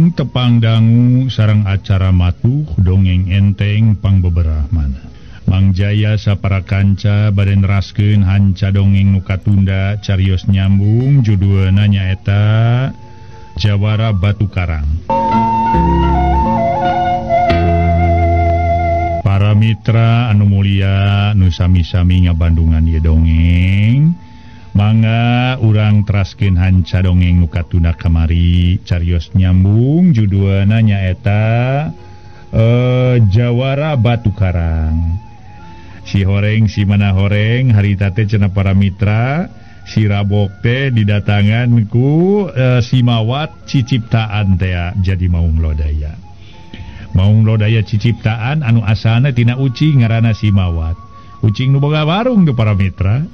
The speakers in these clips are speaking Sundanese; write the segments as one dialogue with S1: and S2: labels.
S1: Wilujeng tepang dangu sareng acara matuh dongeng enteng pangbeberahmana. Mang Jaya sapara kanca bade neraskeun hanca dongeng nu katunda carios nyambung judulna nyaeta Jawara Batu Karang. Para mitra anu mulia nu sami-sami ngabandungan ieu dongeng, mangga urang teraskeun hanca dongeng nu katunda kamari carios nyambung judulna nyaeta Jawara Batu Karang. Si horeng si mana horeng harita teh cenah para mitra si Rabok teh didatangan ku Simawat ciciptaan teh jadi Maung Lodaya. Maung Lodaya ciciptaan anu asalna tina ucing ngaranna Simawat. Ucing nu boga warung tuh para mitra.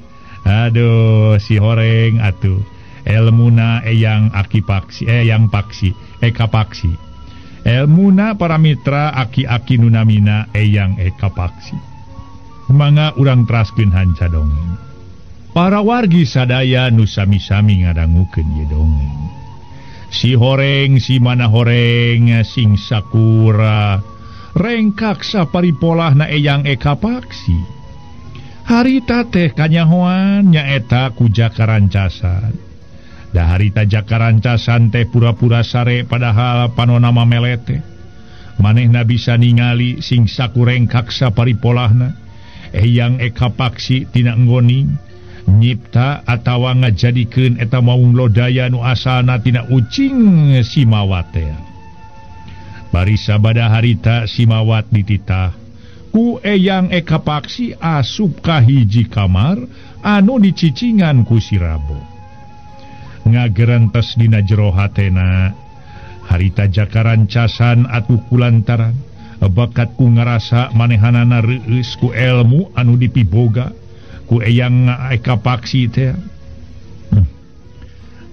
S1: Aduh si horeng atuh elmuna eyang aki paksi eyang paksi eka paksi. Elmuna para mitra aki-aki nu namina eyang eka paksi. Mangga urang teraskeun hanca dongeng. Para wargi sadaya nu sami-sami ngadangukeun ieu dongeng. Si horeng si mana horeng sing sakura rengkak saparipolah na eyang eka paksi. Harita teh kanyahoan nyaeta ku Jakarancasan. Da harita Jakarancasan teh pura-pura sare padahal panona mah melete. Manehna bisa ningali sing sakurengkak saparipolahna eyang eka paksi tina nggoning nyipta atawa ngajadikeun eta Maung Lodaya nu asalna tina ucing Simawat teh. Bari sabada harita Simawat dititah ku eyang eka paksi asup ka hiji kamar anu dicicingan ku si Rabo. Ngagerentes dina jero hatena harita Jakarancasan atuh kulantaran bakat ku ngarasa manehanana reueus ku elmu anu dipiboga ku eyang eka paksi teh.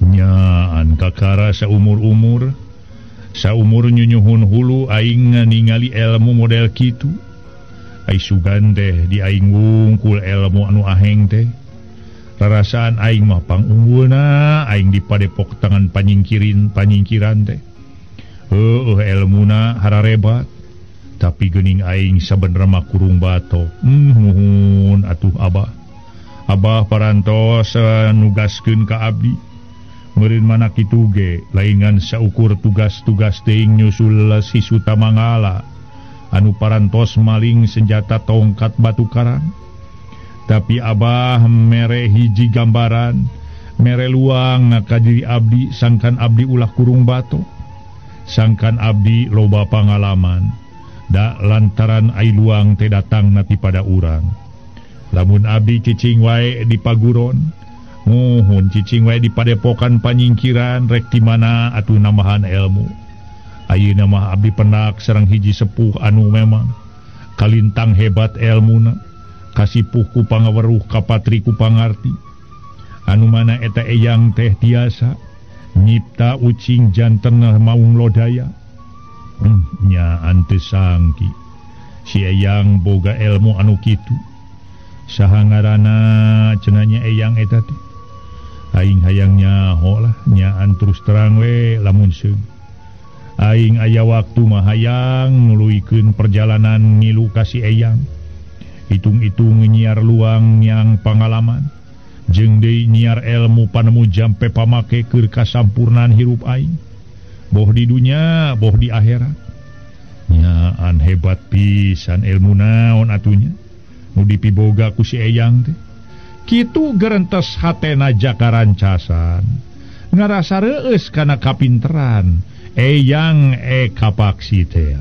S1: Nyaan kakara saumur-umur saumur nyunyuhun hulu aing ningali elmu model kitu. Ai sugan teh di aing wungkul elmu anu aheng teh. Rarasaan aing mah pangunggulna aing di padepok tangan panyingkiran teh. Heueuh elmuna hararebat tapi geuning aing sabenerna mah kurung batok. Nuhun atuh abah. Abah parantos nugaskeun ka abdi. Meureun mana kitu ge laingan saukur tugas-tugas teuing nyusul si Sutamangala anu parantos maling senjata tongkat batu karang. Tapi abah mere hiji gambaran, mere luang ka diri abdi sangkan abdi ulah kurung batok. Sangkan abdi loba pangalaman. Da lantaran ai luang teh datang nati pada urang. Lamun abdi cicing wae di paguron, muhun cicing wae di padepokan panyingkiran rek di mana atuh nambahan ilmu. Ayeuna mah abdi penak sareng hiji sepuh anu memang kalintang hebat elmuna, kasipuh ku pangaweruh kapatri ku pangarti. Anu mana eta eyang teh tiasa nyipta ucing janten Maung Lodaya. Nyaan teu sangki si eyang boga elmu anu kitu. Saha ngaranna cenah nya eyang eta teh? Aing hayang nyaho lah nyaan terus terang we lamun seung. Aing aya waktu mah hayang nuluykeun perjalanan ngilu ka si eyang. Hitung-hitung nyiar luang yang pangalaman jeung deui nyiar elmu panemu jampe pamake keur kasampurnaan hirup aing. Boh di dunya, boh di akhirat. Nyaan hebat pisan ilmu naon atunya nu dipiboga ku si eyang teh. Kitu gerentes hatena Jakarancasan. Ngarasa reueus kana kapinteran eyang eka paksi teh.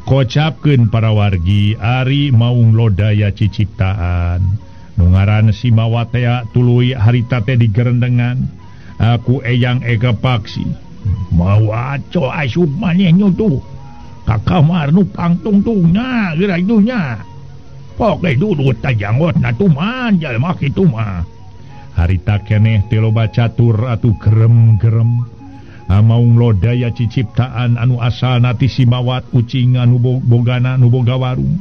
S1: Kocapkeun para wargi ari Maung Lodaya ciciptaan nu ngaran Simawat teh tuluy harita teh digerendengan aku eyang eka paksi. Mau aco asup maneh nyutuh ka kamar nu pangtungtungna geura itunya. Poke dudut tajanggot na tuman jalma kitu mah. Harita keneh teh loba catur atuh gerem-gerem. Maung Lodaya ciciptaan anu asalna ti Simawat ucing anu bogana nu boga warung.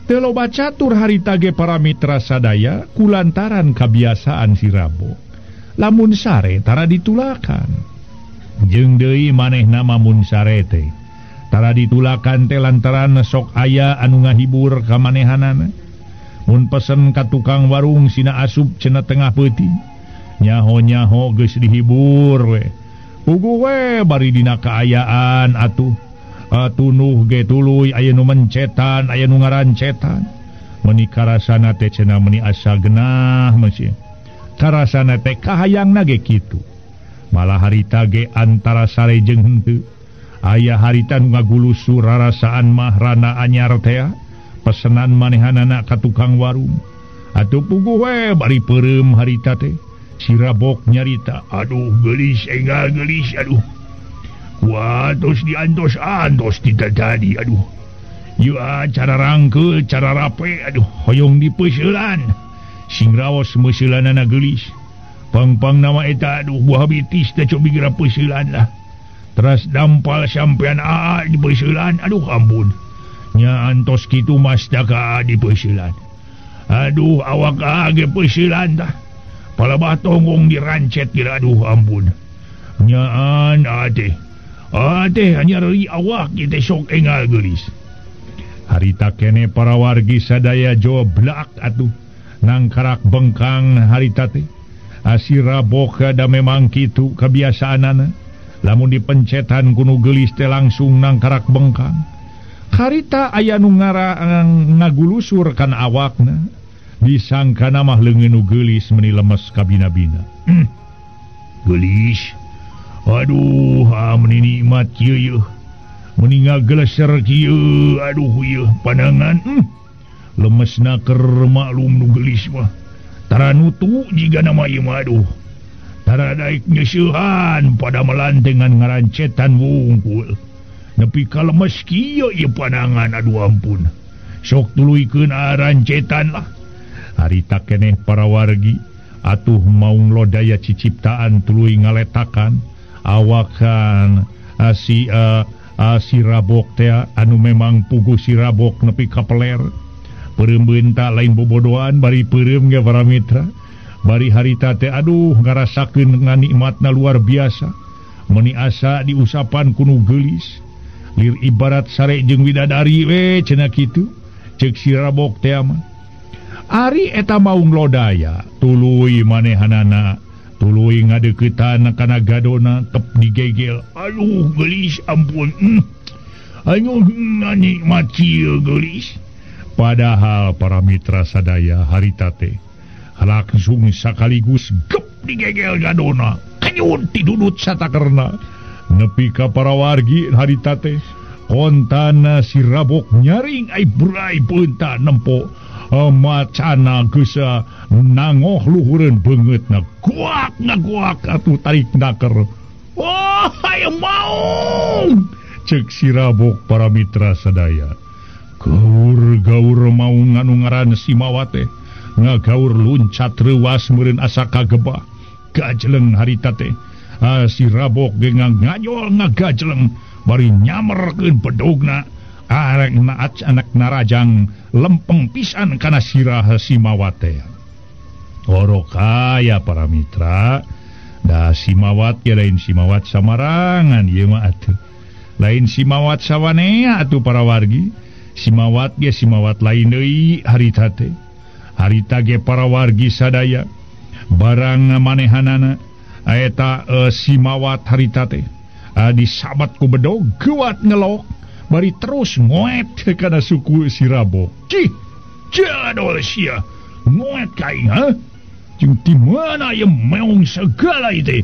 S1: Teu loba catur harita ge para mitra sadaya kulantaran kabiasaan si Rabo. Lamun sare tara ditulakan. Jeung deui manehna mun sare teh tara ditulakan teh lantaran sok aya anu ngahibur ka manehanana. Mun pesen ka tukang warung sina asup cenah tengah peuting. Nyaho-nyaho geus dihibur we. Puguh we bari dina kaayaan atuh. Tunuh ge tuluy aya nu mencetan, aya nu ngarancetan. Meuni karasana teh cenah meuni asa genah masih. Karasana teh kahayangna ge kitu. Malah harita ge antara sare jeung henteu. Aya harita nu ngagulusur rarasaan mah rana anyar teh pesenan manehanana ka tukang warung. Atuh puguh we bari peureum harita teh. Si Rabok nyarita, aduh geulis enggal geulis aduh. Kuatos diantos-antos kita tadi aduh. Ieu cara rangkeul, cara rape aduh hoyong dipeuseulan. Sing raos meuseulanana geulis. Pang-pang nama eta aduh buah bitis teh cobi geura peuseulan lah. Teras dampal sampean aa dipeusilan, aduh ampun. Nya antos kitu mas ka dipeusilan. Aduh awak aa ge peusilan tah. Palebah tonggong dirancet kira aduh ampun. Nyaan aa teh. Aa teh nyeri awak kita sok engal geulis. Harita kene para wargi sadaya joblak atuh. Nangkarak bengkang harita teh. Asira boka da memang kitu kebiasaanana. Lamun dipencetan kuno geulis teh langsung nangkarak bengkang. Harita aya nu ngagulusur kana awakna. Disangkana mah leungeun nu geulis meuni lemes kabina-bina. Geulis. Aduh, meuni nikmat kieu yeuh. Meuni ngageleser kieu, aduh yeuh panangan. Lemesna keur maklum nu geulis mah. Tara nutu jigana mah ieu mah aduh. Tara daek nyeusehan pada melantengan ngarancetan wungkul. Nepi ka lemes kieu ieu panangan aduh ampun. Sok tuluykeun arancetan lah. Harita keneh para wargi atuh maung lodaya ciciptaan tuluy ngaletakan awakan si Rabok teh anu memang puguh si Rabok nepi ka peler. Peureum beunta lain bobodoan bari peureum ge para mitra. Bari harita teh aduh ngarasakeun nganikmatna luar biasa. Meuni asa diusapan ku nu geulis. Lir ibarat sare jeung widadari we cenah kitu. Ceuk si Rabok teh mah. Ari eta maung lodaya tuluy manehanana tuluy ngadeuketan kana gadona tep digegel. Aduh geulis ampun. Aduh nikmat kieu geulis. Padahal para mitra sadaya harita teh langsung sakaligus gep digegel gadona. Kanyun tidudut satakerna. Nepi ka para wargi harita teh kontana si Rabok nyaring ai burai beunta nempo macana geus nangoh luhureun beungeutna guak ngaguak atuh tarik naker. Wah, aya maung ceuk si Rabok para mitra sadaya. Gaur-gaur maung anu ngaran si Mawat teh ngagaur luncat reuas meureun asa kagebah. Gajleng harita teh si Rabok ge nganyol ngagajleng bari nyamerkeun bedogna arek anak narajang lempeng pisan kana sirah si Mawat teh. Orok kaya para mitra da si Mawat ge lain si Mawat samarangan ieu mah atuh. Lain si Mawat sawanea atuh para wargi. Si Mawat ge si Mawat lain deui harita teh. Harita ge para wargi sadaya barang manehanana eta si Mawat harita teh disabat ku bedog geuat ngelok bari terus ngoet kana suku si Rabok. Cih, jadol sia ngoet ka aing ha? Jeung di mana ieu meong segala ieu teh?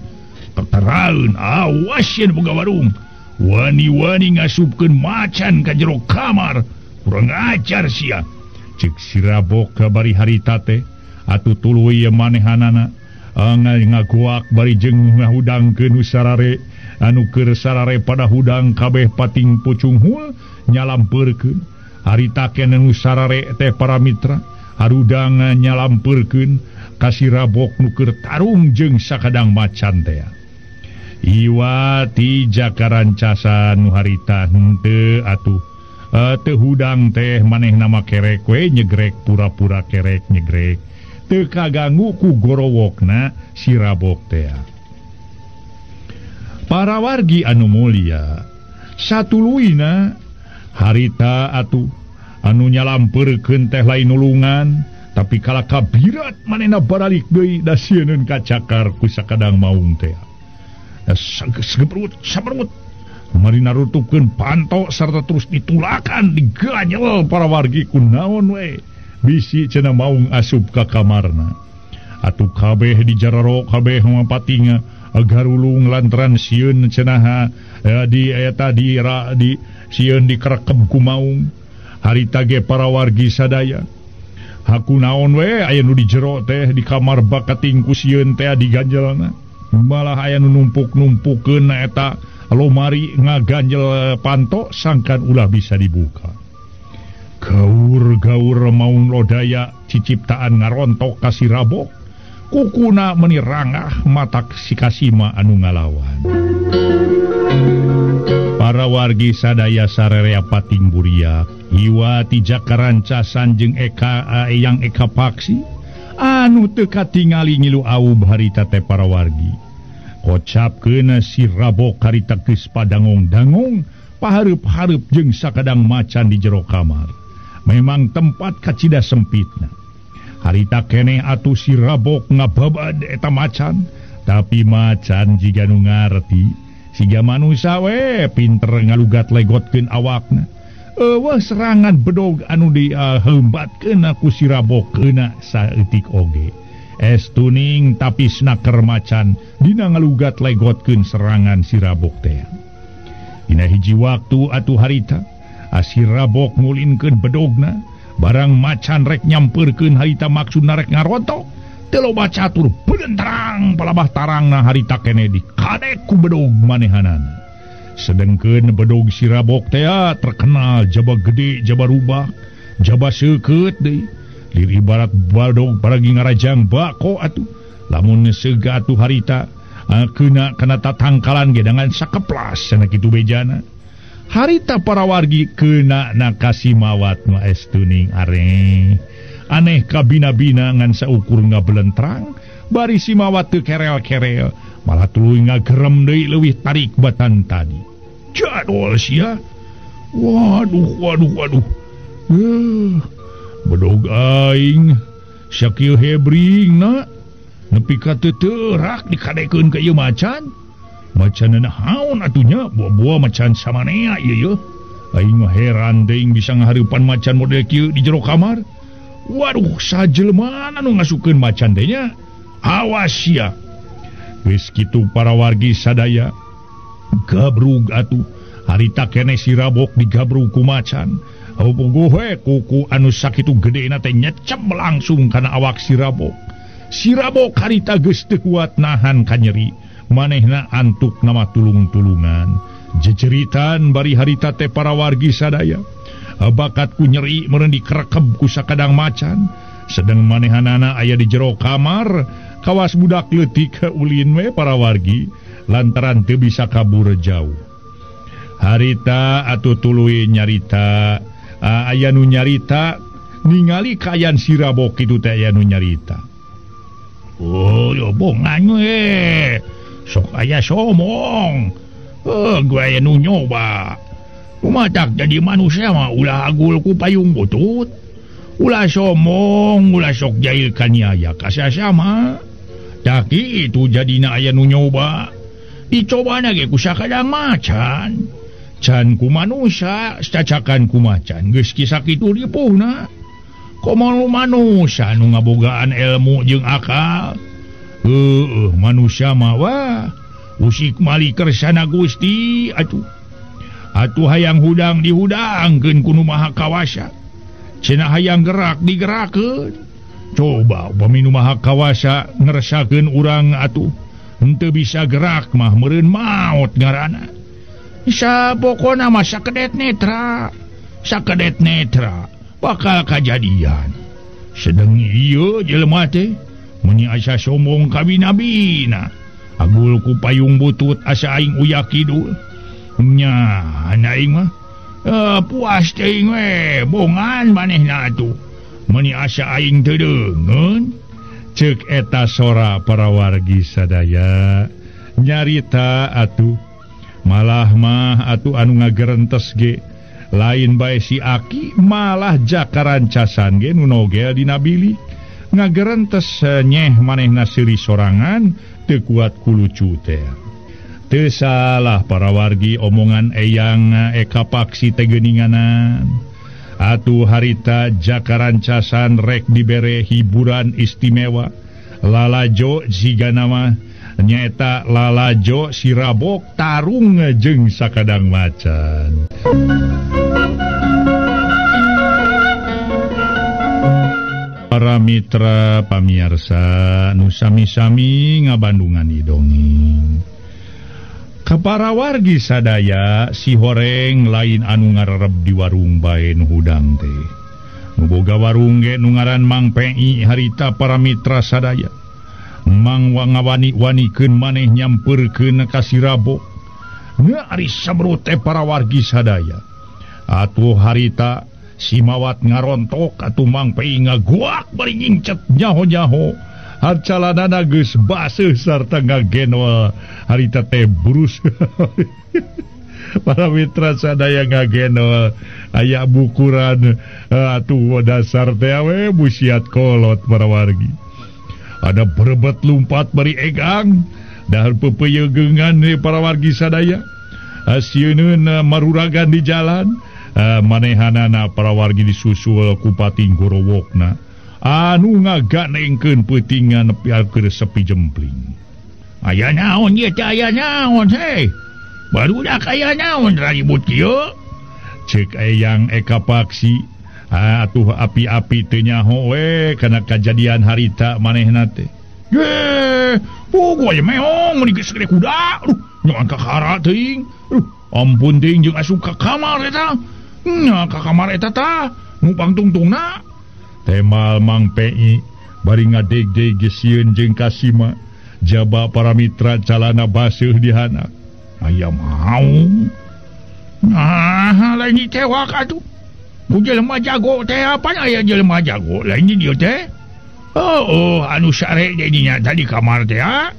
S1: Teteraeun awas yen boga warung. Wani-wani ngasupkeun macan ka jero kamar. Kurang ajar sia. Ceuk si Rabok bari harita teh atuh tuluy manehanana ngaguak bari jeung ngahudangkeun nu sarare anu keur sarare pada hudang kabeh pating pucunghul nyalampeurkeun. Harita keneh nu sarare teh para mitra harudang nyalampeurkeun ka si Rabok nu keur tarung jeung sakadang macan teh. Iwati jakarancasan nu harita henteu atuh teu hudang teh manehna mah kerek we nyegrek pura-pura kerek nyegrek teu kaganggu ku gorowokna si Rabok teh. Para wargi anu mulia satuluyna harita atuh anu nyalampeurkeun teh lain nulungan tapi kala kabirat manehna baralik deui da sieun kacakar ku sakadang maung teh. Sagebrut sabrut mari narutupkeun panto sarta terus ditulakan diganyel para wargi kunaon we bisi cenah maung asup ka kamarna. Atuh kabeh dijararo kabeh mapatinga garulung lantaran sieun cenah di eta di di sieun dikerekeb ku maung. Harita ge para wargi sadaya haku naon we aya nu di jero teh di kamar bakating ku sieun teh diganjelna malah aya nu numpuk-numpukeun eta lomari ngaganjel panto sangkan ulah bisa dibuka. Gaur-gaur maung lodaya ciciptaan ngarontok ka si Rabok kukuna meni rangah matak si Kasima anu ngalawan. Para wargi sadaya sarerea pating buriak hiwa ti Jakarancasan jeung Eka Eyang Eka Paksi anu teu katingali ngilu aub harita teh para wargi. Kocapkeun si Rabok harita geus padangong-dangong pahareup-hareup jeung sakadang macan di jero kamar. Memang tempat kacida sempitna. Harita keneh atuh si Rabok ngababad eta macan, tapi macan jiga nu ngarti siga manusa we pinter ngalugat legotkeun awakna. Eueuh serangan bedog anu dihembatkeun ku si Rabok keuna saeutik oge. Es tuning tapi snaker macan dina ngalugat legotkeun serangan si Rabok teh. Dina hiji waktu atuh harita si Rabok ngulinkeun bedogna barang macan rek nyampeurkeun harita maksudna rek ngarontok teu loba catur bedentrang palabah tarangna harita keneh dikadek ku bedog manehanana. Sedengkeun bedog si Rabok teh terkenal jaba gede jaba rubah jaba seukeut deui. Lir ibarat badog paragi ngarajang bako atuh lamun seuga atuh harita keuna kana tatangkalan ge dengan sakeplas cenah kitu bejana. Harita para wargi keuna na kasimawat nu es tuning areh aneh kabina-bina ngan saukur ngabelentrang bari simawat teu kerel-kerel malah tuluy ngagerem deui leuwih tarik batan tadi. Jadol sia. Waduh waduh waduh. Bedog aing sakieu hebringna nepi ka teu teurak dikadekeun ka ieu macan. Macanna naon atuh nya buah-buah macan samanea ieu yeuh. Aing mah heran teuing bisa ngahareupan macan model kieu di jero kamar. Waduh sajelema anu ngasukeun macan teh nya. Awas sia. Geus kitu para wargi sadaya gabrug atuh harita keneh si Rabok digabrug ku macan. Puguh we kuku anu sakitu gedena teh nyecep langsung kana awak si Rabok. Si Rabok harita geus teu kuat nahan kanyeri. Manehna antuk nama tulung-tulungan. Jejeritan bari harita teh para wargi sadaya. Bakat ku nyeri meureun dikerekeb ku sakadang macan. Sedeng manehanana aya di jero kamar kawas budak leutik ulin we para wargi lantaran teu bisa kabur jauh. Harita atuh tuluy nyarita aya nu nyarita ningali kaayaan si Rabok kitu teh aya nu nyarita. Oh, yo bongan we. Sok aya somong. Gue aya nu nyoba. Kumatak jadi manusia mah ulah agul ku payung butut. Ulah somong, ulah sok jahil kaniaya kasasama. Tak itu jadina aya nu nyoba. Dicobana ge ku sakadang macan. Can ku manusia, cacakan ku macan. Geus kisah kitu ripuhna. Komo manusia nu ngabogaan ilmu jeung akal. Manusia mah wah usik mali kersana Gusti atuh. Atuh hayang hudang dihudangkeun ku nu Maha Kawasa. Cenah hayang gerak digerakkeun. Coba upami nu Maha Kawasa ngeresakeun urang atuh henteu bisa gerak mah meureun maot ngaranna. Bisa pokona mah sakedet netra. Sakedet netra bakal kajadian. Sedeng ieu jelema teh meuni asa sombong kabina-bina. Agul ku payung butut asa aing uya kidul. Nya aing mah puas teuing we bongan manehna atuh. Meuni asa aing teu deungeun. Ceuk eta sora para wargi sadaya. Nyarita atuh malah mah atuh anu ngagerentes ge lain bae si aki malah jakarancasan ge nu nogel dina bilik ngagerentes nyeh manehna seuri sorangan teu kuat ku lucu teh. Teu salah para wargi omongan Eyang Eka Paksi teh geuninganan. Atuh harita jakarancasan rek dibere hiburan istimewa lalajo jigana mah nyaeta lalajo si Rabok tarung jeung sakadang macan. Para mitra pamiarsa nu sami-sami ngabandungan dongeng. Kapara wargi sadaya si horeng lain anu ngarereb di warung bae nu hudang teh. Nu boga warung ge nu ngaran Mang Pei harita para mitra sadaya. Mang ngawani-wanikeun maneh nyampeurkeun ka si Rabok. Ari sabrut teh para wargi sadaya. Atuh harita si Mawat ngarontok atuh Mang Pei ngaguak bari nyincet nyaho-nyaho. Harcalanana geus baseuh sarta ngagenol harita teh burus. Para mitra sadaya ngagenol aya bukuran atuh dasar teh we busiat kolot para wargi. Ada berebet lumpat bari egang dahar pepeuyeungan para wargi sadaya. Asieun maruragan di jalan manehanana para wargi disusul ku pating gorowokna anu ngaganengkeun peutingan nepi keur sepi jempling. Aya naon ieu teh, aya naon hei? Barudak aya naon ribut kieu? Ceuk Eyang Eka Paksi. Atuh api-api teu nyaho we kana kajadian harita manehna teh. Ye, puguh aya meong mun geus gede kuda. Aduh, nyaman kakara teuing. Aduh, ampun teuing jeung asup ka kamar eta. Nya ka kamar eta tah, nu pangtungtungna. Temal Mang Pei bari ngadegdeg sieun jeung kasima. Jaba para mitra calana baseuh dihana. Aya mau. Nah, lain ditewak atuh. Ku jelema jago teh apaan aya jelema jago lain di dieu teh. Oh, anu sare dinya tadi kamar teh ha.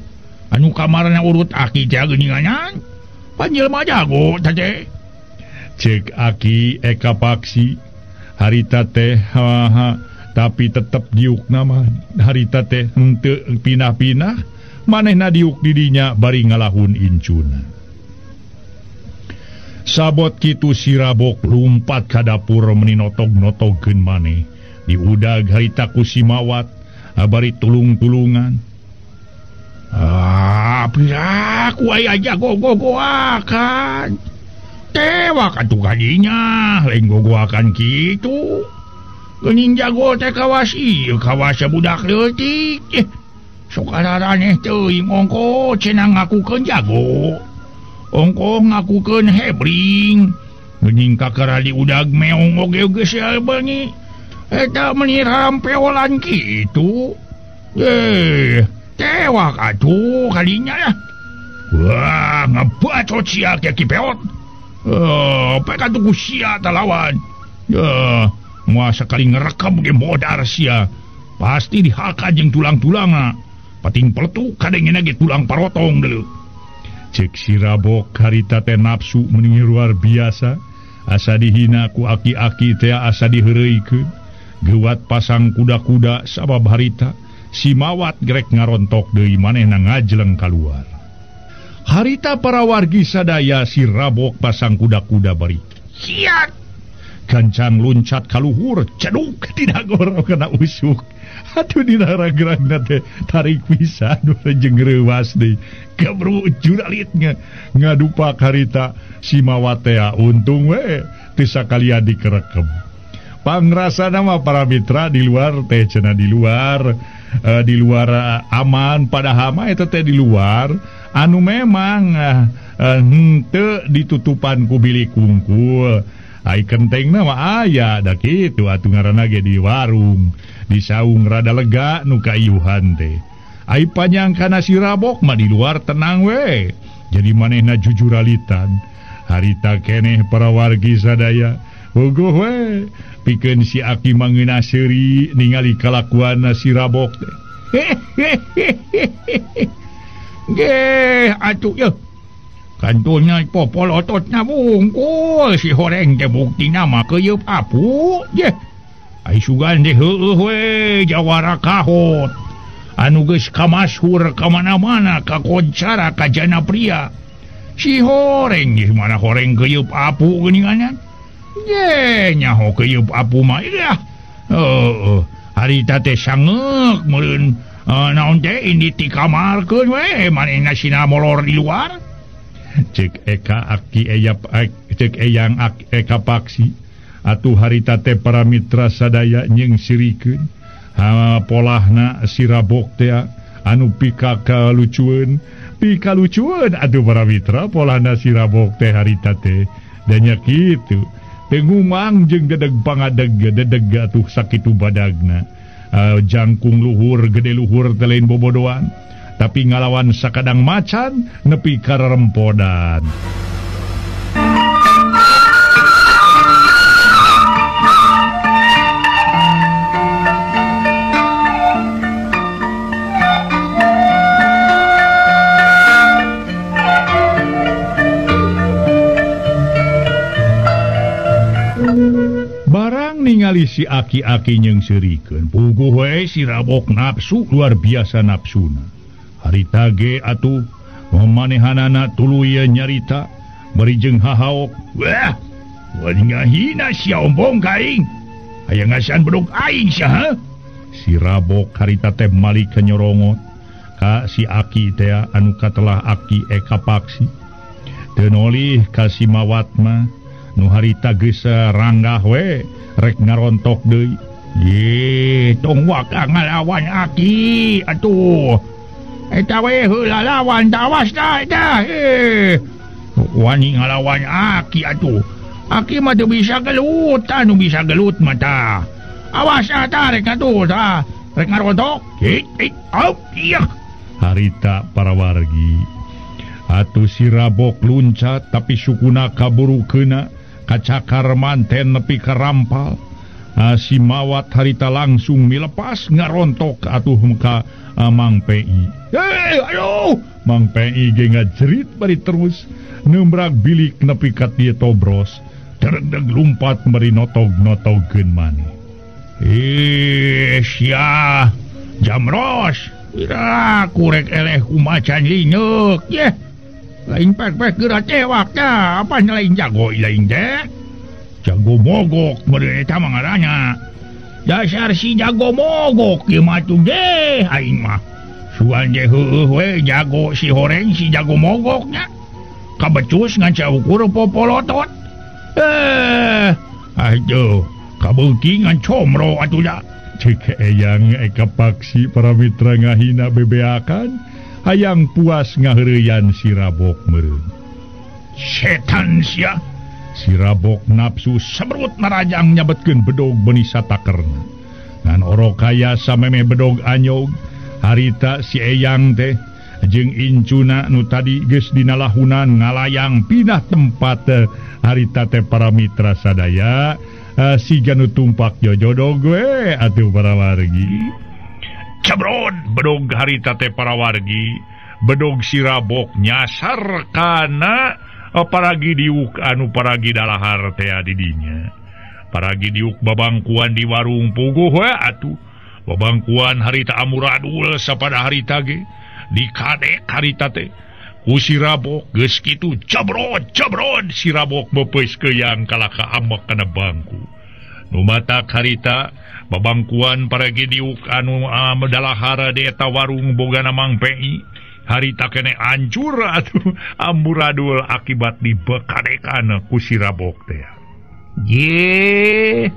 S1: Anu kamarna urut aki teh geuningan. Pan jelema jago teh teh. Ceuk aki Eka Paksi harita teh ha, tapi tetep diuk nama harita teh henteu pinah-pinah manehna diuk didinya bari ngalahun incuna. Sabot kitu si Rabok lumpat ka dapur meni notog-notogkeun maneh. Diudag harita ku si Mawat bari tulung-tulungan. Ah, piraku aya jago-gogoakan. Tewak atuh kadinya, lain gogoakan kitu. Geuning jago teh kawas ieu kawas budak leutik. Sok araraneh teuing ongko cenah ngakukeun jago. Ongkoh ngakukeun hebring. Geuning kakara diudag meong oge geus beungi. Eta meuni rampeolan kitu. Tewak atuh kadinya lah. Wah, ngebacot sia ke kipeot. Pek atuh ku sia talawan. Moal sakali ngerekam ge modar sia. Pasti dihaka jeung tulang-tulangna. Pating peletuk kadengena ge tulang parotong deuleu. Cek si Rabok harita teh nafsu meni luar biasa. Asa dihina ku aki-aki teh asa diheureuykeun. Geuwat pasang kuda-kuda sabab harita si Mawat grek ngarontok deui manehna ngajleng kaluar. Harita para wargi sadaya si Rabok pasang kuda-kuda bari siat gancang luncat kaluhur ceduk tidak goro kana usuk. Atuh dina ragragna teh tarik pisan jeung reuwas deui kebru juralitnya ngadupak harita si Mawat teh untung we teu sakalian dikerekem. Pangrasana mah para mitra di luar teh cenah di luar aman padahal mah eta teh di luar anu memang henteu ditutupan ku bilik kungkul. Ai kentengna mah aya da kitu atuh ngaranna ge di warung di saung rada lega nu kaiyuhan teh. Ai panyangkana si Rabok mah di luar tenang we. Jadi manehna jujuralitan. Harita keneh para wargi sadaya puguh we pikeun si aki mangeuna seuri ningali kalakuan si Rabok teh. Ge atuh ye. Kantulnya popol ototna wungkul si horeng teh buktina mah keuyeup apu ye. Ai sugan teh heueuh we jawara kahot. Anu geus kamashur ka mana-mana kakoncara ka jana pria. Si horeng geus mana horeng keuyeup apu geuningan. Ye nyaho keuyeup apu mah ilah. Heueuh harita teh sangeuk meureun naon teh indi ti kamarkeun we manehna sina molor di luar. Cek Eka aki eyap cek eyang Eka Paksi atuh harita teh para mitra sadaya jeung sirikeun ha polahna si Rabok teh anu pika kalucueun atuh para mitra polahna si Rabok teh harita teh danya kitu teu ngumang jeung dedeg pangadeg dedeg atuh sakitu badagna jangkung luhur gede luhur teh lain bobodoan tapi ngalawan sakadang macan nepi ka rerempodan. Barang ningali si aki-aki nyeungseurikeun, puguh we si Rabok nafsu luar biasa nafsuna. Harita ge atuh manehanana tuluy nyarita bari jeung hahaok. Wah, wani ngahina sia ombong ka aing. Aya ngasihan bedog aing sia ha? Si Rabok harita teh malik nyorongot ka si aki teh anu katelah aki Eka Paksi. Teu nolih ka si Mawat mah nu harita geus ranggah we rek ngarontok deui. Ye, tong waka ngalawan aki atuh. Eta we heula lawan tawas dah eta. Wani ngalawan aki atuh. Aki mah teu bisa gelut, anu bisa gelut mah tah. Awas ah tah rek atuh tah. Rek ngarontok. Hit au ieu. Harita para wargi. Atuh si Rabok luncat tapi sukuna kaburu keuna kacakar manten nepi ka rampal. Si Mawat harita langsung milepas ngarontok atuh ka Mang PI. Hei, aduh, Mang PI ge ngajerit bari terus nembrak bilik nepi ka dieu tobros. Derdeg lumpat bari notog-notogkeun maneh. Sia, jamros, ira kurek eleh ku macan lineuk ye. Lain pek-pek geura tewak tah, apa lain jago lain teh? Jago mogok meureun eta mah ngaranna. Dasar si jago mogok ieu mah tuh deh aing mah. Suan ge heueuh we jago si horeng si jago mogoknya. Kabecus ngan saukur popolotot. Aduh, kabeuki ngan comro atuh da. Cek eyang Eka Paksi para mitra ngahina bebeakan hayang puas ngaheureyan si Rabok meureun. Setan sia. Si Rabok nafsu sebrut narajang nyabetkeun bedog beuni satakerna. Ngan orok kaya samemeh bedog anyog, harita si eyang teh jeung incuna nu tadi geus dina lahunan ngalayang pindah tempat harita teh para mitra sadaya siga nu tumpak jojodog we atuh para wargi. Cebrot bedog harita teh para wargi, bedog si Rabok nyasar kana paragi diuk anu paragi dalahar tea didinya. Paragi diuk babangkuan di warung puguh we atuh. Babangkuan harita amuradul sapada harita ge dikadek harita teh. Ku si Rabok geus kitu jebrot jebrot si Rabok beupeus keuyang kalaka amek kana bangku. Nu matak harita babangkuan paragi diuk anu dalahar di eta warung bogana Mang PI. Harita kene hancur atuh amburadul akibat dibekadekan ku si Rabok teh. Ye,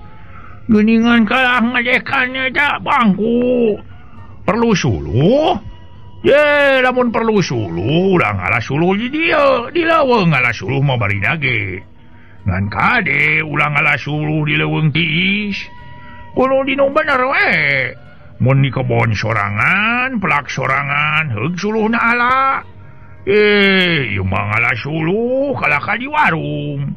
S1: geuningan kalah ngadekan eta bangku. Perlu suluh? Ye, lamun perlu suluh, ulah ngalah suluh di dieu, di leuweung ngalah suluh mah bari dage. Ngan kade ulah ngalah suluh di leuweung tiis. Kudu dinu bener we. Mun di kebon sorangan, pelak sorangan, heug suluhna ala. Ieu mah ngalah suluh kalah ka di warung.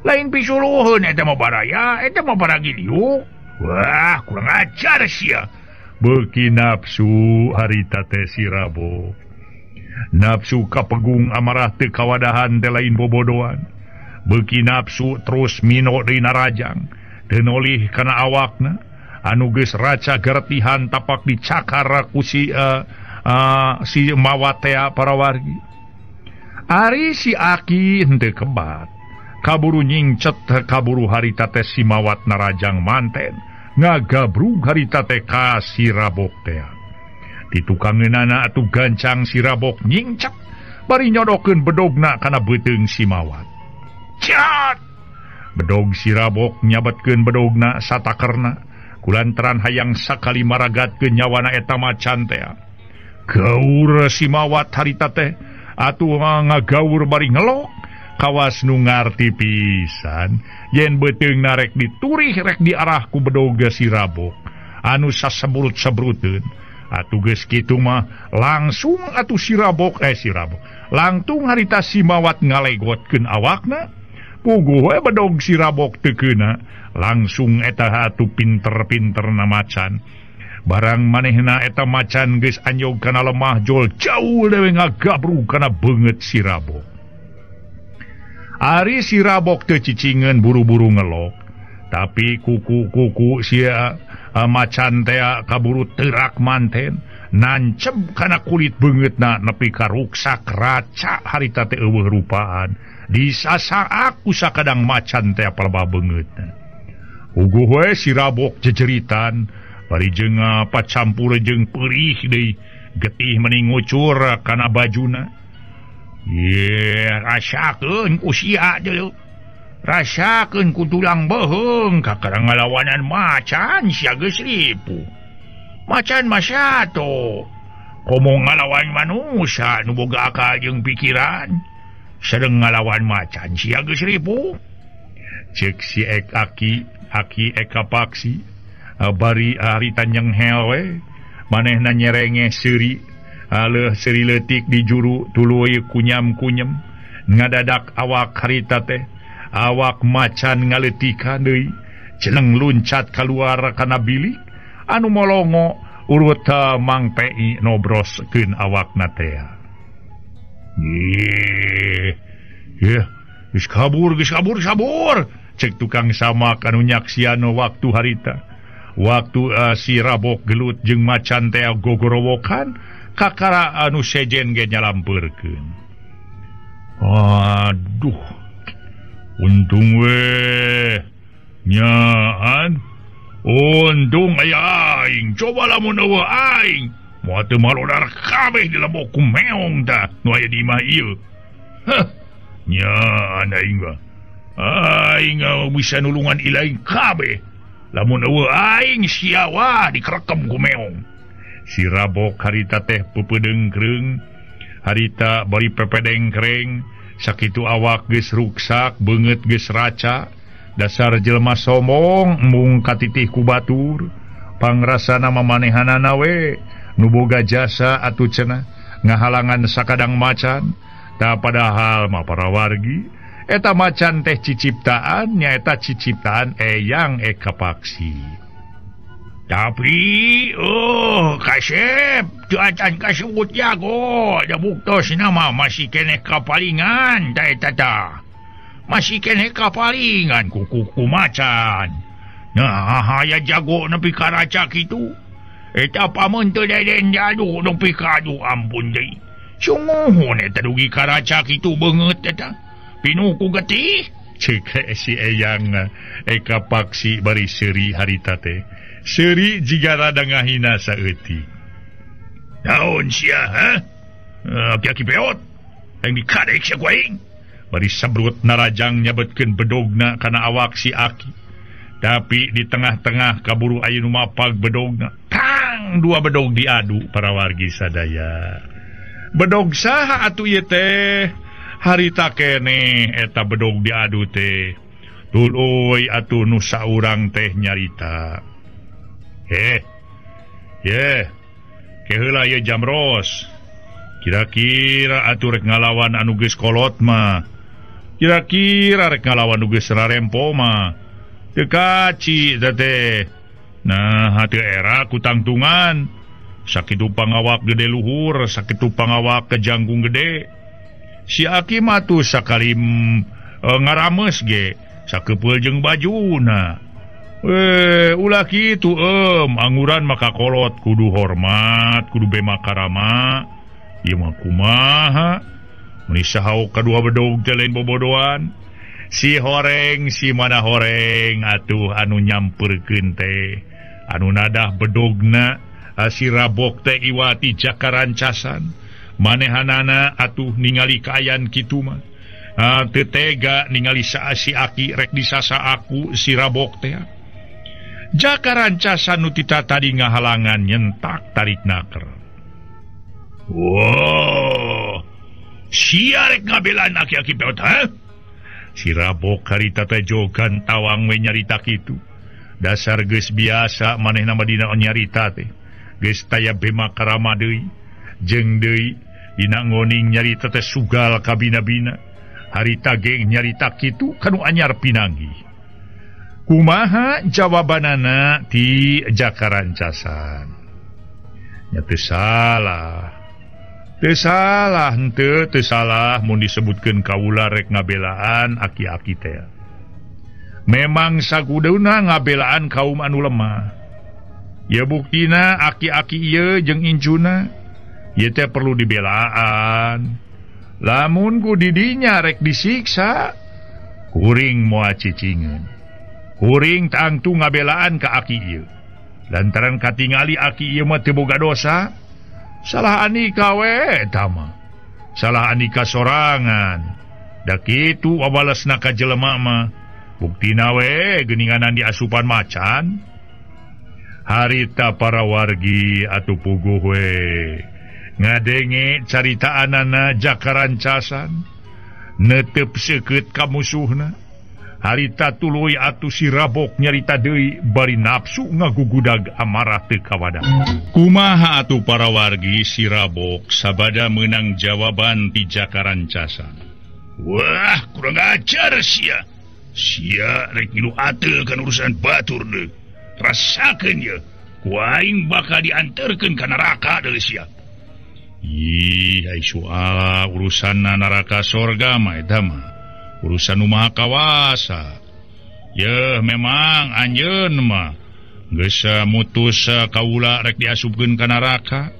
S1: Lain pisuluheun eta mah baraya, eta mah paragi diuk. Wah, kurang ajar sia. Beuki nafsu harita teh si Rabok. Nafsu kapegung amarah teu kawadahan teh lain bobodoan. Beuki nafsu terus mino deui narajang. Teu nolih kana awakna anu geus raca geretihan tapak dicakar ku si si mawat tea para wargi. Ari si Aki henteu kebat. Kaburu nyingcet kaburu harita teh si mawat narajang manten ngagabrug harita teh ka si Rabok tea. Ditukangeunana atuh gancang si Rabok nyingcet bari nyodokeun bedogna kana beuteung si mawat. Cat! Bedog si Rabok nyabetkeun bedogna satakerna kulantaran hayang sakali maragatkeun nyawana eta macan tea. Gaur si mawat harita teh atuh ngagaur bari ngelok kawas nu ngarti pisan yen beuteung narek diturih rek diarah ku bedog si Rabok anu sasebrut-sebruteun. Atuh geus kitu mah langsung atuh si Rabok langtung harita si mawat ngalegotkeun awakna puguh we bedog si Rabok teu keuna langsung eta atuh pinter-pinterna macan. Barang manehna eta macan geus anjog kana lemah jol jauh dewe ngagabrug kana beungeut si Rabok. Ari si Rabok teu cicingeun buru-buru ngelok, tapi kuku-kuku si macan teh kaburu teurak manten nancep kana kulit beungeutna nepi ka ruksak raca harita teh eueuh rupaan. Disasaak ku sakadang macan teh palebah beungeutna. Uguh we si Rabok jejeritan bari jeung pacampur jeung perih deui getih meni ngucur kana bajuna. Ye, rasakeun ku sia deui. Rasakeun ku tulang beuheung kakara ngalawanan macan sia geus ripu. Macan mah sato. Komo ngalawan manusia nu boga akal jeung pikiran. Sareng ngalawan macan sia geus ripu. Ceuk si Ek Aki, Aki Eka Paksi bari harita nyenghel we. Manehna nyerengeh seuri. Aleuh seuri leutik di juru tuluy kunyam-kunyem ngadadak awak harita teh awak macan ngaleutikan deui jeneng luncat kaluar kana bilik anu molongo urut Mang Pi nobroskeun awakna teh. Ye, ye, geus kabur, sabur cek tukang samak anu nyaksian waktu harita. Waktu si Rabok gelut jeung macan teh gogorowokan kakara anu sejen ge nyalampeurkeun. Aduh, untung we nyaan, untung aya aing. Coba lamun eueuh aing, moal teu malodar kabeh di lebok ku meong tah nu aya di imah ieu. Heh, nyaan aing mah. Aing bisa nulungan ilaing kabeh. Lamun eueuh aing sia wah dikerekem ku meong. Si Rabok harita teh pepeudengkreung, harita bari pepedengkreng, sakitu awak geus ruksak, beungeut geus raca, dasar jelema sombong embung katitih ku batur, pangrasana mamanehanana we nu boga jasa atuh cenah ngahalangan sakadang macan. Ta padahal mah para wargi eta macan teh ciciptaan nyaeta ciciptaan Eyang Eka Paksi. Tapi kasep teu acan kasebut jago da buktosna mah masih keneh kapalingan ta eta tah. Masih keneh kapalingan ku kuku macan. Nah haya jago nepi ka raca kitu. Eta pamun teu deden jadu nepi ka aduh ampun deui. Sungguhun eta dugi ka raca kitu beungeut eta. Pinuh ku getih. Cek si Eyang Eka Paksi bari seuri harita teh. Seuri jiga rada ngahina saeutik. Naon sia, ha? Aki-aki peot. Yang dikadek sia ku aing. Bari sebrut narajang nyabetkeun bedogna kana awak si Aki. Tapi di tengah-tengah kaburu aya nu mapag bedogna. Tang, dua bedog diadu para wargi sadaya. Bedog saha atuh ieu teh? Harita keneh eta bedog diadu teh. Tuluy atuh nu saurang teh nyarita. Ye, keheula ye Jamros. Kira-kira atuh rek ngalawan anu geus kolot mah. Kira-kira rek ngalawan nu geus rarempo mah. Teu kaci teh. Nah, hate era ku tangtungan. Sakitu pangawak gede luhur, sakitu pangawak ke janggung gede. Si aki mah tuh sakali ngarames ge sakepeul jeung bajuna. Ulah kitu angguran maka kolot kudu hormat, kudu bema karama. Ieu mah kumaha? Meuni saha kadua bedog teh lain bobodoan. Si horeng si mana horeng atuh anu nyamperkeun teh, anu nadah bedogna si Rabok teh iwati Jakarancasan. Manehanana atuh ningali kaayaan kitu mah. Teu tega ningali si aki rek disasa aku si Rabok teh. Jakarancasan nu tita tadi ngahalangan nyentak tarik naker. Wow, sia rek ngabelaan aki-aki peot ha? Si Rabok harita teh jogan tawang we nyarita kitu. Dasar geus biasa manehna mah dina nyarita teh. Geus taya bema karama deui, jeung deui dina ngoning nyarita teh sugal kabina-bina. Harita geng nyarita kitu kanu anyar pinanggih. Kumaha jawabanana ti Jakarancasan? Nya teu salah. Teu salah henteu, teu salah mun disebutkeun kaula rek ngabelaan aki-aki teh. Memang sakudeuna ngabelaan kaum anu lemah. Ya buktina aki-aki ieu jeung incuna ieu teh perlu dibelaan. Lamun ku didinya rek disiksa, kuring moal cicingeun. Kuring tangtu ngabelaan ka aki ieu. Lantaran katingali aki ieu mah teu boga dosa, salah Anika we eta mah. Salah Anika sorangan. Da kitu wabalesna ka jelema mah. Buktina we geuninganan diasupan macan. Harita para wargi atuh puguh we ngadenge caritaanana Jakarancasan netep seukeut ka musuhna. Harita tuluy atuh si Rabok nyarita deui bari nafsu ngagugudag amarah teu kawadah. Kumaha atuh para wargi si Rabok sabada meunang jawaban ti Jakarancasan. Wah, kurang ajar sia. Sia rek ngilu ateul kana urusan batur deui. Rasakeun ye, ku aing bakal dianterkeun ka neraka deui sia. Ih, ai soal urusan neraka sorga mah eta mah urusan nu maha kawasa. Yeuh memang anjeun mah geus mutus kaula rek diasupkeun ka neraka.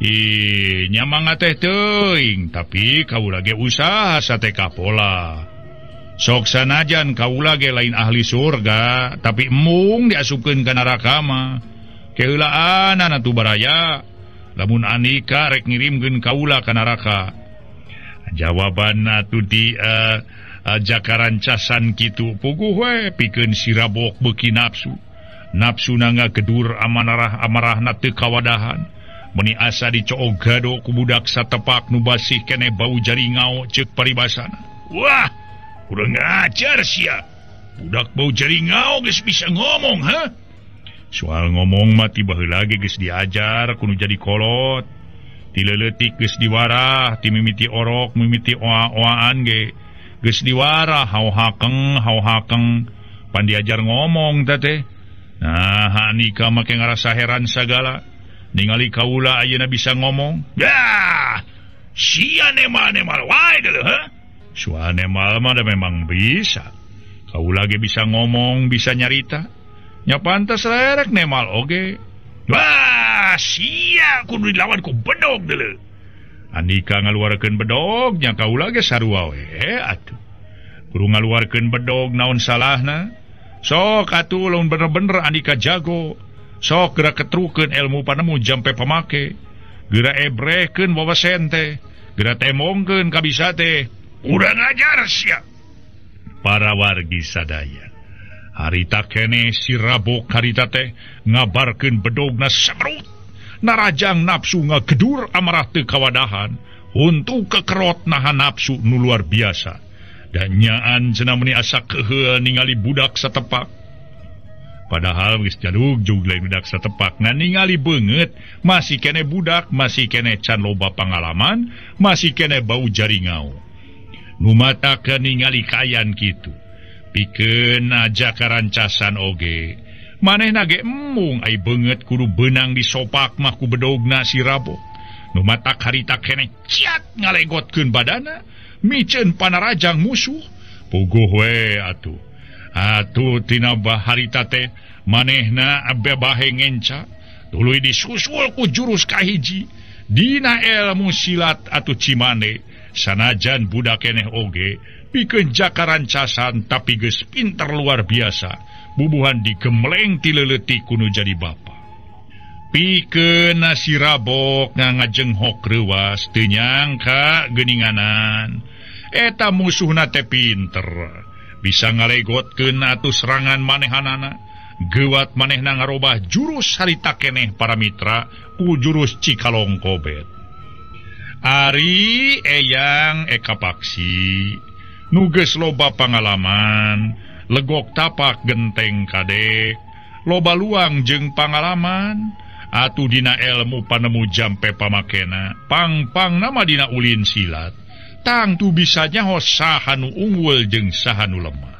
S1: Ih, nya mangga teh teuing, tapi kaula ge usaha sate kapola. Sok sanajan kaula ge lain ahli surga, tapi embung diasupkeun ka neraka mah. Keheulaanana atuh baraya. Lamun Anika rek ngirimkeun kaula ka neraka. Jawabanna atuh di Jakarancasan kitu puguh we pikeun si Rabok beuki nafsu. Nafsuna ngagedur amanarah amarahna teu kawadahan. Meuni asa dicoog gado ku budak satepak nu basih keneh bau jaringau ceuk paribasana. Wah, kurang ajar sia. Budak bau jaringau geus bisa ngomong, ha? Soal ngomong mah ti baheula ge geus diajar kudu jadi kolot. Ti leuletik geus diwarah, ti mimiti orok, mimiti oa-oaan ge geus diwarah hau hakeng pan diajar ngomong teh teh. Nah, Anika make ngarasa heran sagala. Ningali kaula ayeuna bisa ngomong. Dah, sia nemal-nemal wae deuleu, ha? Soal nemal mah da memang bisa. Kaula ge bisa ngomong, bisa nyarita. Nya pantes rek nemal oge. Wah, sia kudu dilawan ku bedog deuleu. Andika ngaluarkeun bedog nya kaula ge sarua we atuh. Kudu ngaluarkeun bedog naon salahna? Sok atuh lamun bener-bener Andika jago. Sok geura ketrukeun ilmu panemu jampe pamake. Geura ebrehkeun wawasen teh. Geura temongkeun kabisa teh. Urang ajar sia. Para wargi sadaya. Harita keneh si Rabok harita teh ngabarkeun bedogna semerut. Narajang nafsu ngagedur amarah teu kawadahan. Huntu kekerot nahan nafsu nu luar biasa. Dan nyaan cenah meuni asa keuheul ningali budak satepak. Padahal geus jalug jug lain budak satepak ngan ningali beungeut masih keneh budak, masih keneh can loba pangalaman, masih keneh bau jaringau. Nu mataka ningali kaayaan kitu. Pikeun aja karancasan oge. Manehna ge embung ai beungeut kudu beunang disopak mah ku bedogna si Rabok. Nu matak harita keneh ciat ngalegotkeun badana, miceun panarajang musuh. Puguh we atuh. Atuh tina harita teh manehna bebahe ngenca, tuluy disusul ku jurus kahiji. Dina ilmu silat atuh Cimande, sanajan budak keneh oge pikeun jakarancasan tapi geus pinter luar biasa. Bubuhan digemleng ti leuletik kudu jadi bapa. Pikeun si Rabok ngajenghok reuwas teu nyangka geuninganan. Eta musuhna teh pinter, bisa ngalegotkeun atuh serangan manehanana. Geuwat manehna ngarobah jurus harita keneh para mitra ku jurus Cikalongkobet. Ari Eyang Eka Paksi nu geus loba pangalaman, legok tapak genteng kadek, loba luang jeung pangalaman, atuh dina elmu panemu jampe pamakena, pang-pang nama dina ulin silat, tangtu bisa nyaho saha nu unggul jeung saha nu lemah.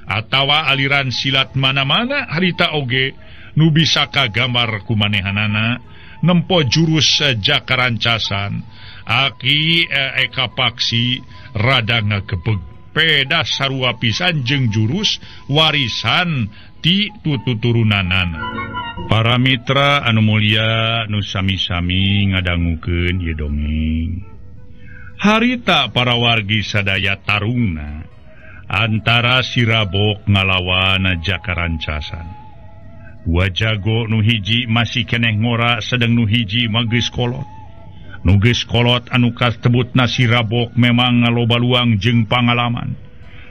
S1: Atawa aliran silat mana-mana harita oge nu bisa kagambar ku manehanana, nempo jurus jakarancasan, Aki Eka Paksi rada ngagebeg. Peda sarua pisan jeung jurus warisan ti tututurunanana. Para mitra anu mulia nu sami-sami ngadangukeun ieu dongeng. Harita para wargi sadaya tarungna antara si Rabok ngalawan jakarancasan. Dua jago nu hiji masih keneh ngora sedeng nu hiji mah geus kolot. Nu geus kolot anu kasebutna si Rabok memang ngaloba luang jeung pangalaman.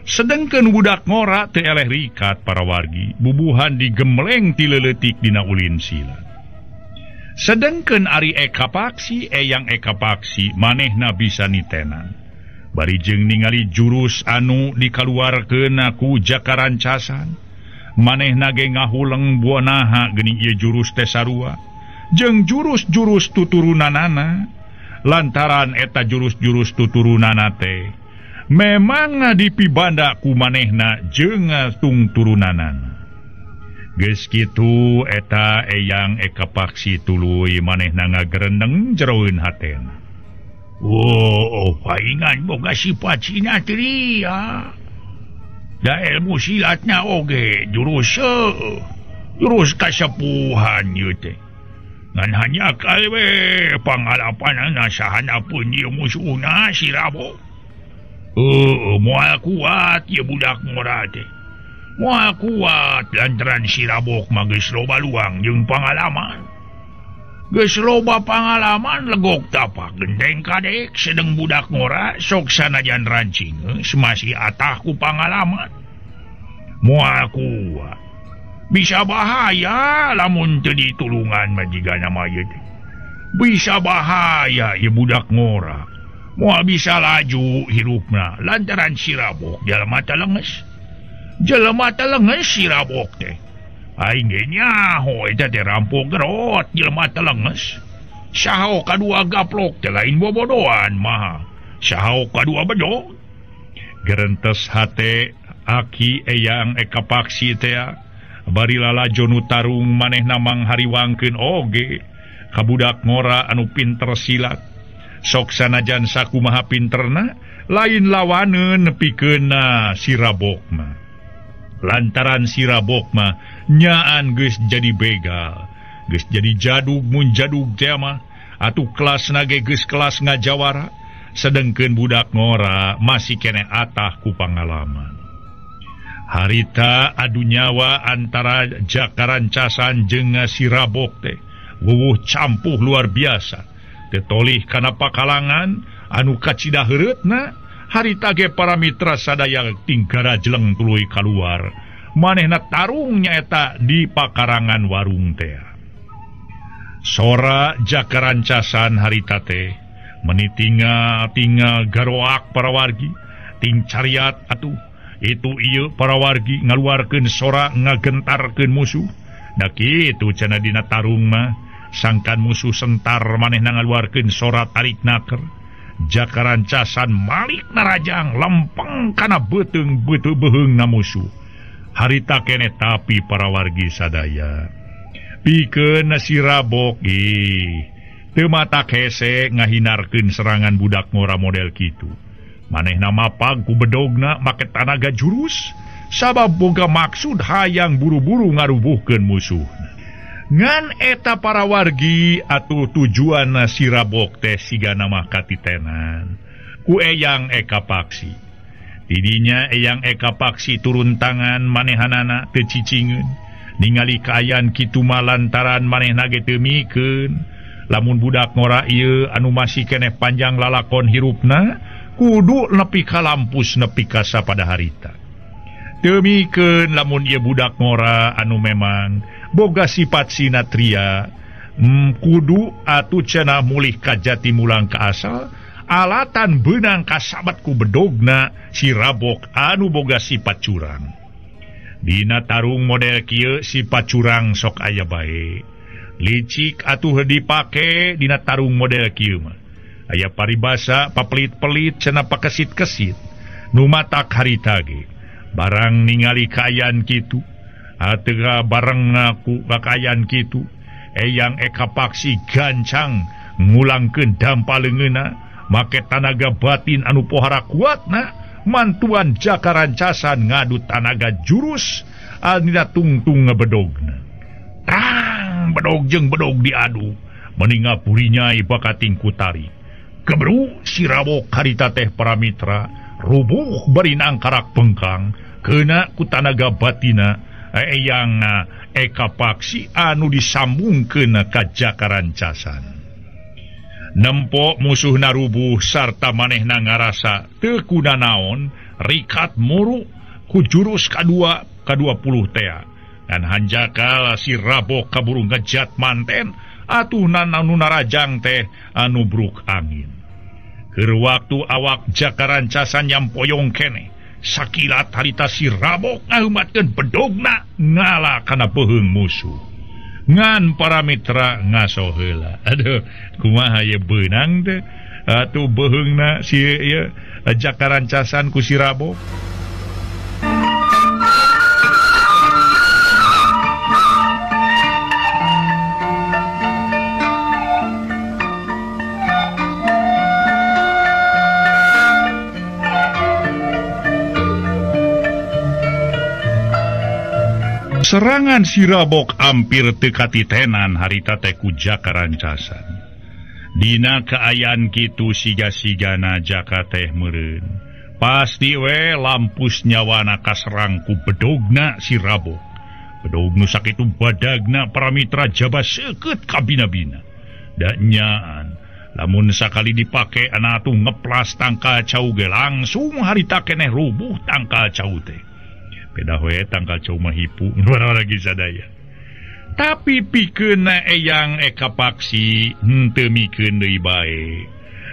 S1: Sedengkeun budak ngora teu eleh rikat para wargi, bubuhan digemleng ti leuletik dina ulin silat. Sedengkeun ari Eka Paksi, Eyang Eka Paksi manehna bisa nitenan. Bari jeung ningali jurus anu dikaluarkeun ku jakarancasan, manehna ge ngahuleng buanaha geuning ieu jurus teh sarua jeung jurus-jurus tuturunanana. Lantaran eta jurus-jurus tuturunana teh memang dipibanda ku manehna jeung tungturunanana. Geus kitu eta Eyang Eka Paksi tuluy manehna ngagerendeng jeroeun hatena. Oh, paingan boga sifat sinatria. Da ilmu silatna oge jurus jurus kasepuhan ieu teh. Ngan hanya kalwe pangalapanana sahana pun ieu musuhna si Rabok. Moal kuat ieu budak ngora teh. Moal kuat lantaran si Rabok mah geus loba luang jeung pangalaman. Geus loba pangalaman legok tapak genteng kadek sedeng budak ngora sok sanajan rancing masih atah ku pangalaman. Moal kuat. Bisa bahaya lamun teu ditulungan mah jigana mah ieu teh. Bisa bahaya ieu budak ngora. Moal bisa laju hirupna lantaran si Rabok jelema teh leungeus. Jelema teh leungeus si Rabok teh. Aing ge nyaho eta teh rampok gerot jelema teh leungeus. Saha kadua gaplok teh lain bobodohan mah. Saha kadua bedog. Gerentes hate Aki Eyang Eka Paksi teh bari lalajo nu tarung manehna manghariwangkeun oge ka budak ngora anu pinter silat. Sok sanajan sakumaha pinterna lain lawaneun nepikeunna si Rabok mah. Lantaran si Rabok mah nyaan geus jadi begal, geus jadi jadug mun jadug teh mah atuh kelasna ge geus kelas ngajawara, sedengkeun budak ngora masih keneh atah ku pangalaman. Harita adu nyawa antara jakarancasan jeung si Rabok teh wuwuh campuh luar biasa. Tetolih kana pakalangan anu kacida heureutna harita ge para mitra sadaya tinggara jeleng tuluy kaluar. Manehna tarung nyaeta di pakarangan warung teh. Sora jakarancasan harita teh meni tinga-tinga garoak para wargi, ting cariat atuh. Itu ieu para wargi ngaluarkeun sora ngagentarkeun musuh. Da kitu cenah dina tarung mah sangkan musuh sentar manehna ngaluarkeun sora tarik naker. Jakarancasan malik narajang lempeng kana beuteung beuteung beheungna musuh. Harita keneh tapi para wargi sadaya. Pikeun si Rabok ih teu matak hese ngahinarkeun serangan budak ngora model kitu. Manehna mapag ku bedogna make tanaga jurus sabab boga maksud hayang buru-buru ngarubuhkeun musuhna. Ngan eta para wargi atuh tujuanna si Rabok teh sigana mah katitenan ku Eyang Eka Paksi. Tidinya Eyang Eka Paksi turun tangan manehanana teu cicingeun. Ningali kaayaan kitu mah lantaran manehna ge teu mikeun lamun budak ngora ieu anu masih keneh panjang lalakon hirupna kudu nepi ka lampus nepi ka sapada harita. Teu mikeun lamun ieu budak ngora anu memang boga sifat sinatria kudu atuh cenah mulih ka jati mulang ka asal alatan beunang kasabat ku bedogna si Rabok anu boga sifat curang. Dina tarung model kieu sifat curang sok aya bae. Licik atuh dipake dina tarung model kieu mah. Aya paribasa papelit-pelit cenah pakesit-kesit. Nu matak harita ge. Barang ningali kaayaan kitu, atega bareng ngaku kaayaan kitu, Eyang Eka Paksi gancang ngulangkeun dampa leungeunna make tanaga batin anu pohara kuatna. Mantuan Jaka Rancasan ngadu tanaga jurus anina tungtung ngebedogna. Tang bedog jeung bedog diadu meni ngapurinyai bakating ku tarik. Kebru si Rabok harita teh para mitra rubuh bari nangkarak bengkang kena ku tanaga batina Eyang Eka Paksi anu disambungkeun ka Jaka Rancasan. Nempo musuhna rubuh sarta manehna ngarasa teu kunanaon rikat muru ku jurus kadua ka-20 tea. Dan hanjakal si Rabok kaburu ngejat manten atuh anu narajang teh anu bruk angin. Keur waktu awak Jaka Rancasan nyampoyong keneh sakilat harita si Rabok ngaheumatkeun bedogna ngala kana beuheung musuh. Ngan para mitra ngaso heula. Aduh, kumaha ye beunang teh atuh beuheungna si ieu Jaka Rancasan ku si Rabok. Serangan si Rabok ampir teu katitenan harita teh ku Jaka Rancasan. Dina kaayaan kitu siga-sigana Jaka teh meureun. Pasti we lampus nyawana kaserang ku bedogna si Rabok. Bedog nu sakitu badagna para mitra jaba seukeut kabina-bina. Da nyaan lamun sakali dipake ana atuh ngeplas tangkal cau ge langsung harita keneh rubuh tangkal cau teh. Pedah we tangkal cau mah hipu lagi sadaya. Tapi pikeunna Eyang Eka Paksi henteu mikeun deui bae.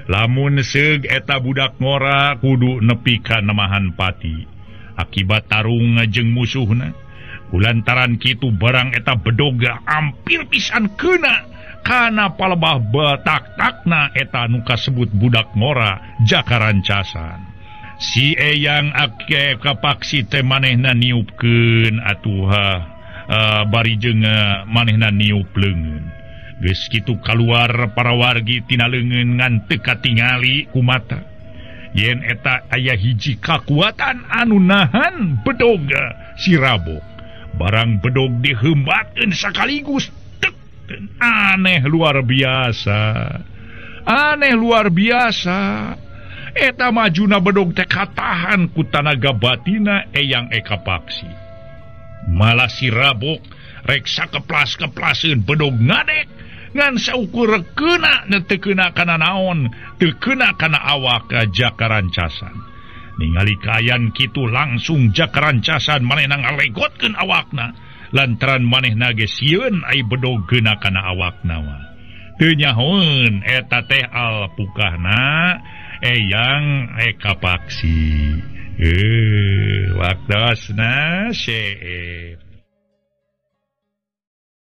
S1: Lamun seug eta budak ngora kudu nepi ka nemahan pati. Akibat tarung jeung musuhna, kulantaran kitu barang eta bedoga ampir pisan keuna kana palebah batak-takna eta nu kasebut budak ngora Jaka Rancasan. Si Eyang Eka Paksi teh manehna niupkeun atuh bari jeung manehna niup leungeun. Geus kitu kaluar para wargi tina leungeun ngan teu katingali ku mata. Yen eta aya hiji kakuatan anu nahan bedog si Rabok. Barang bedog diheumbatkeun sakaligus tek aneh luar biasa. Aneh luar biasa. Eta majuna bedog teh katahan ku tanaga batina Eyang Eka Paksi. Malah si Rabok rek sakeplas-keplaseun bedog ngadek ngan saukur keuna teu keuna kana naon, teu keuna kana awak Jaka Rancasan. Ningali kaayaan kitu langsung Jaka Rancasan manehna ngalegotkeun awakna lantaran manehna ge sieun ai bedog keuna kana awakna mah. Teu nyahoeun eta teh alpukahna Eyang Eka Paksi. Waktosna seep.